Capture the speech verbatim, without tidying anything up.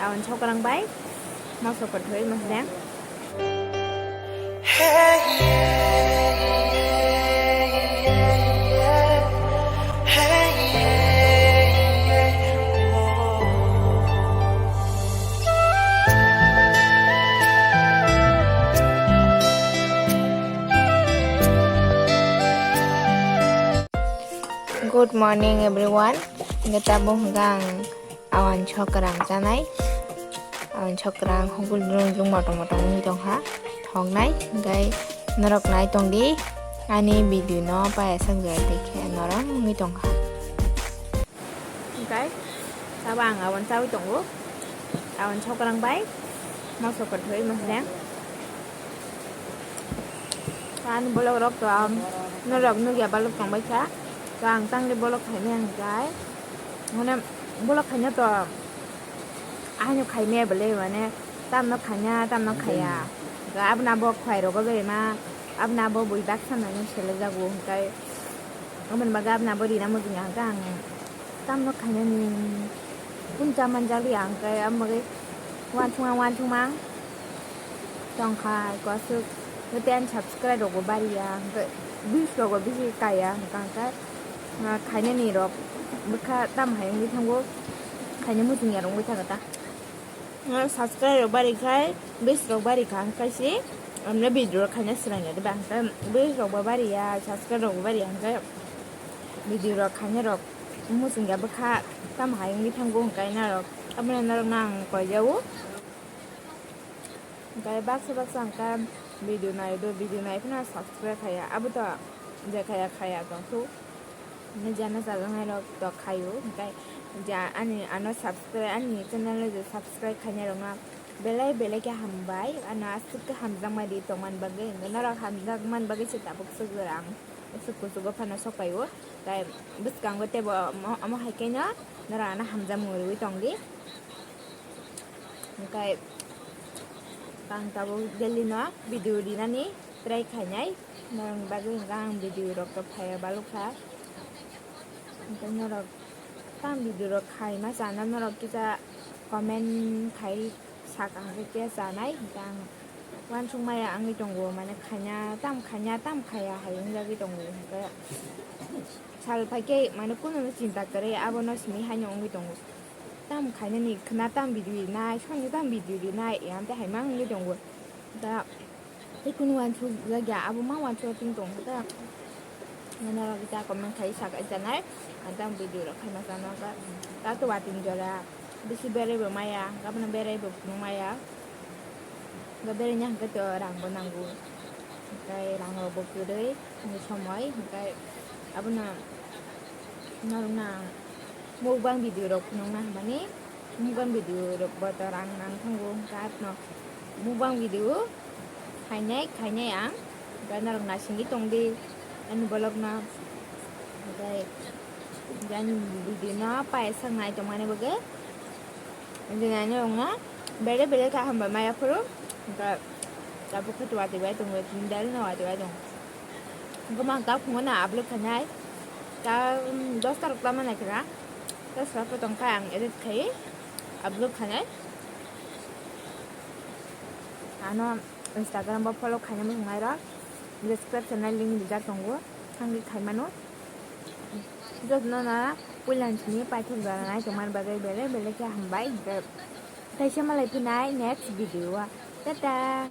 Awan sokrang bai moso kwthwi mosdeng. Good morning everyone. Hingke tabuk hingke ang awan sokrang chanai. Awan sokrang hogol drung drung motong motong wngwi tongkha. Thoknai hingke norok nai tongdi. Ani video no payasang jora dekhe norom wngwi tongkha. Hingke sabo ang awan chawi tongo. Awan sokrang bai moso kwthwi mosdeng. Ani bolok rok to ang norok nugya balok tongbai kha. To ang tangri bolok khainai ang kai. Mane bolok khaina to ahino khaimaya bwle mane tamno khaina tamno khaya. To aboni abo khwai rogo berema aboni abo bui baksa mane sele jago hingkai. Aboni bagwi aboni abo rina mujungya hingke ang tamno khainani puncha manjak ya hingke aboni bagwi wansukmang wansukmang. Tongkha kwasuk ten subscribe rokbo bariya hingke views rokbo bisi kaya hingka hingke khainani rok bwkha tam hai wngwi thango khaina muchungya rok wngwi thango ta. Subscribe rok bari khai views rok bari kha hingke si amne video rok khaina swrangya diba hingke views rokbo bariya subscribe rokbo bariya hingke video rok khaina rok muchungya bwkha tam hai wngwi thango hingke norok aboni norok no ang koijao. Hingke baksa baksa hingke video naio do, video nai phano subscribe khaya, abo to je khaya khaya tong su. Hingke jana chajaknai rok to khaio, hingke ja ani ano subscribe, ani channel no je subscribe khainai rok no belai belai khe hambai, ano aswk khe hamjakmani tongmani bagwi, hingke norok hamjakmani bagwi se tabuk swk jora ang swk kuchugo phano sok paio, tei bwskango teibo omo, omo hai khe no norok ano hamjakmung rwui tongdi. Hingke ang tabuk daily no video rinani try khainai, norokni bagwi hingke ang video rok to phaiya balukha. Hingke norok tam video rok khaima chana norok kisa comment khai saka hingke khe chanai, hingke ang wansukmaya wngwi tongo, mane khaina tam khaina tam khaya hai wngjagwi tongo, hingke sal phaikhe mane kununo chinta kwrwi abono simi haino wngwi tongo. Tam khainani khwna tam video rinai, songni tam video rinai, e amtwi hai ma wngwi tongo. Da tei kunu wansuk jakya, abo ma wansuk ting tong da. Mane rok ja comment khai sak janai, ang tam video rok khaima chana ka. Ta to watwi jora bisi berai bo maya, gabna berai bo phunuk maya. Ga berai nya hwnkhe to rang bo nango. Hwnkhe rang rok bo kwrwi ni somoi, hwnkhe abono norok na mukbang video rok phunukna hwnmani. Mukbang video rok bo to rang nang thango, hwnkhe abono mukbang video khainai, khainai ang, hwnkhe norok naisingwi tongdi ani vlog no, hwnkhe ani video no paisak nai tongmani bagwi, hwnkhe ani rok no bere bere kha hambai maya phuru, hwnkhe tabuk khe watwi bai tongo, tini dal no watwi bai tongo, hwnkhe mang ta phungo na upload khainai, ta dos ta rok tamo nai khe na. Ta sora pho tong kha ang edit khai upload khainai. Ano Instagram bo follow khaina muchung nai rok, description o link rijak tongo, thangwi khai mano. Jotno na puila simi paithak jora nai tongmani bagwi belai belai khe hambai. Hwnkhe teisa malai phinai next video o. Tata.